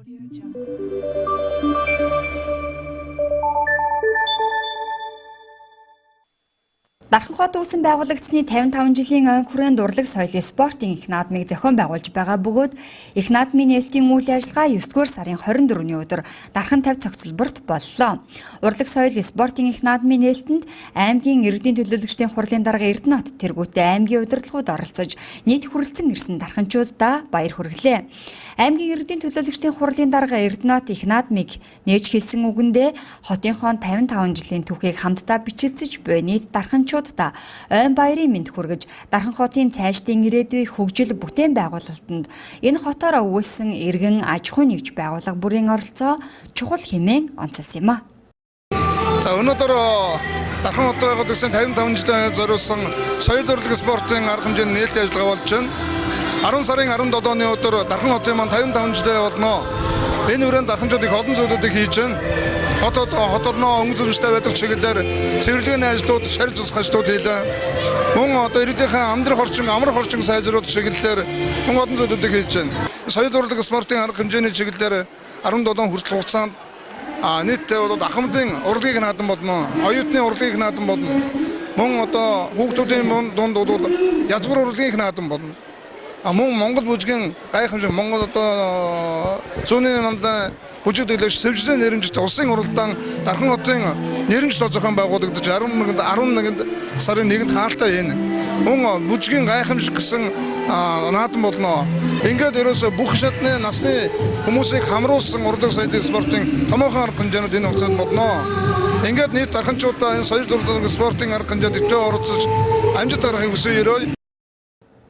Audio Jungle. Дархан хот үүсэн байгуулагдсны 55 жилийн ойн хүрээнд урлаг соёлын спортын их наадмыг зохион байгуулж байгаа бөгөөд их наадмын нээлтийн үйл ажиллагаа 9 дугаар сарын 24-ний өдөр Дархан 50 цогцлборт боллоо. Урлаг соёл спортын их наадмын нээлтэнд аймгийн иргэдийн төлөөлөгчдийн хурлын дарга Эрдэнэт тэргүүтээ аймгийн удирдлагууд оролцож нийт хүрэлцэн ирсэн дарханчуудаа баяр хүргэлээ. Аймгийн иргэдийн төлөөлөгчдийн хурлын дарга Эрдэнэт их наадмыг нээж хэлсэн үгэндээ хотынхоо 55 жилийн түүхийг хамтдаа бичилцэж буй нийт дарханчуудаа ойн баярын мэнд хүргэж Дархан хотын цаашдын ирээдүй хөгжил бүтээн байгуулалтанд энэ хотоороо өгүүлсэн иргэн аж ахуйн нэгж байгууллага бүрийн оролцоо чухал хэмээн онцолсон юм а. За өнөөдөр Дархан хот байгуулагдсан 55 жилийн зориулсан соёл урлаг спортын арга хэмжээний нээлтийн ажиллагаа болж байна. 10 сарын 17-ны өдөр Дархан хотын маань 55 жилийн болно. Энэ хүрээнд дарханчууд их олон зүйлүүдийг хийж байна. Хот хот орноо өнгө зөвшөлттэй байдаг чиглэлээр цэвэрлэгээний ажлууд, шарж засах ажлууд хийлээ. Мөн одоо иргэдийнхээ амьдрах орчин, амрах орчин сайжруулах чиглэлээр мөн олон зүйлүүдийг хийж байна. Соёл урлаг спортын арга хэмжээний чиглэлээр 17 хүртэл хугацаанд нийтдээ бол ахмадын урлагийг наадам болно. Оюутны урлагийг наадам болно. Мөн одоо хүүхдүүдийн дунд бол язгуур урлагийг наадам болно. Мөн Монгол бүжгийн гайхамшиг Монгол одоо зүүнний мандаа бүжиг дэглэгч сэвжлэн нэрэмжит улсын уралдаан Дархан хотын нэрэмжит зохион байгуулагдаж 11 сарын 1-нд хаалтай ийн. Мөн бүжгийн гайхамшиг гэсэн наадам болно. Ингээд ерөөсө бүх шатны насны хүмүүсийг хамруулсан урлаг соёлын спортын томоохон арга хэмжээнүүд энэ хугацаанд болно. Ингээд нийт дарханчуудаа энэ соёл урлаг спортын арга хэмжээнд идэвхтэй оролцож амжилт гаргахыг хүсэн өрөөе.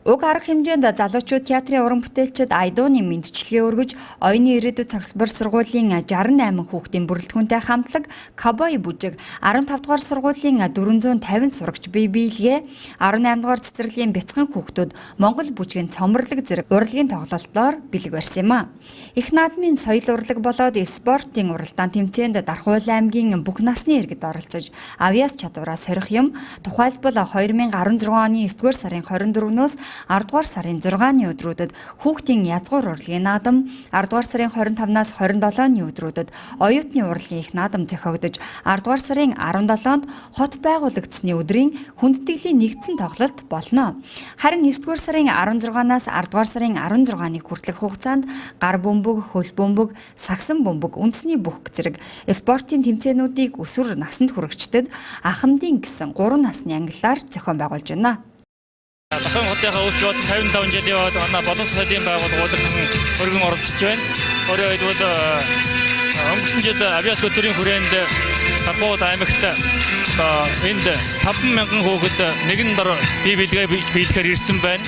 Уг арга хэмжээнд залуучууд театрын уран бүтээлчид Айдууны мэндчилгээ өргөж, оюуны ирээдүйд цогцлбор сургуулийн 68 хүүхдийн бүрэлдэхүүнтэй хамтлаг Кобой бүжиг, 15 дугаар сургуулийн 450 сурагч бие биелгээ, 18 дугаар цэцэрлэгийн бяцхан хүүхдүүд Монгол бүжгийн цоморлог зэрэг урлагийн тоглолтоор бэлэг барьсан юм а. Их наадмын соёл урлаг болоод спортын уралдаан тэмцээнд Дархуул аймгийн бүх насны иргэд оролцож авьяас чадвараа сорих юм. Тухайлбал 2016 оны 9 дугаар сарын 24-нөөс 10 дугаар сарын 6-ны өдрүүдэд хүүхдийн язгуур урлагийн наадам, 10 дугаар сарын 25-наас 27-ны өдрүүдэд оюутны урлагийн их наадам зохиогдож, 10 дугаар сарын 17-нд хот байгуулагдсны өдрийн хүндэтгэлийн нэгдсэн тоглолт болно. Харин 9 дугаар сарын 16-наас 10 дугаар сарын 16-ны хүртэлх хугацаанд гар бөмбөг, хөл бөмбөг, сагсан бөмбөг, үндэсний бүх зэрэг спортын тэмцээнүүдийг өсвөр насанд хүрэгчдэд ахмадын гэсэн 3 насны ангиллаар зохион байгуулж байна. Дархан хотынхаа үүсч болсон 55 жилийн манай боловсрол соёлын байгууллагууд өргөн оролцож байна. Өөрөөр хэлбэл өнгөрсөн жил авиас өдрийн хүрээнд Дархан аймагт одоо энд 5,000 хүүхэд нэгэн дор бие биелгээ биелэхээр ирсэн байна.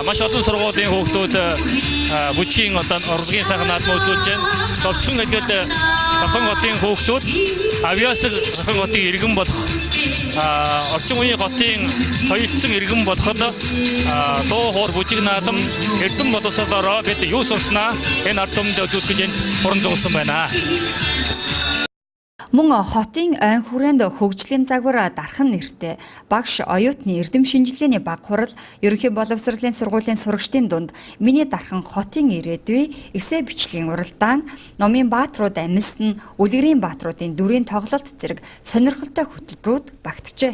Маш олон сургуулийн хүүхдүүд бүжгийн одоо урлагийн сайхан наадам үзүүлж байна. Товчхон хэлгээд Дархан хотын хүүхдүүд авиас Дархан хотын иргэн болох орчин үеийн хотын соёлцсон иргэн болоход дуу хоор бүжиг наадам эрдэм боловсролоороо бид юу сурснаа энэ ард түмэнд үзүүлэх гэж энд хуран зогссон байна. Мөн хотын ойн хүрээнд хөгжлийн загвар Дархан нэртэй багш оюутны эрдэм шинжилгээний баг хурал, ерөнхий боловсролын сургуулийн сурагчдын дунд миний Дархан хотын ирээдүй эсэ бичлэгийн уралдаан, номын баатрууд амилсан, үлгэрийн баатруудын дүрийн тоглолт зэрэг сонирхолтой хөтөлбөрүүд багтжээ.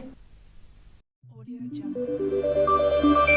Audio Jungle.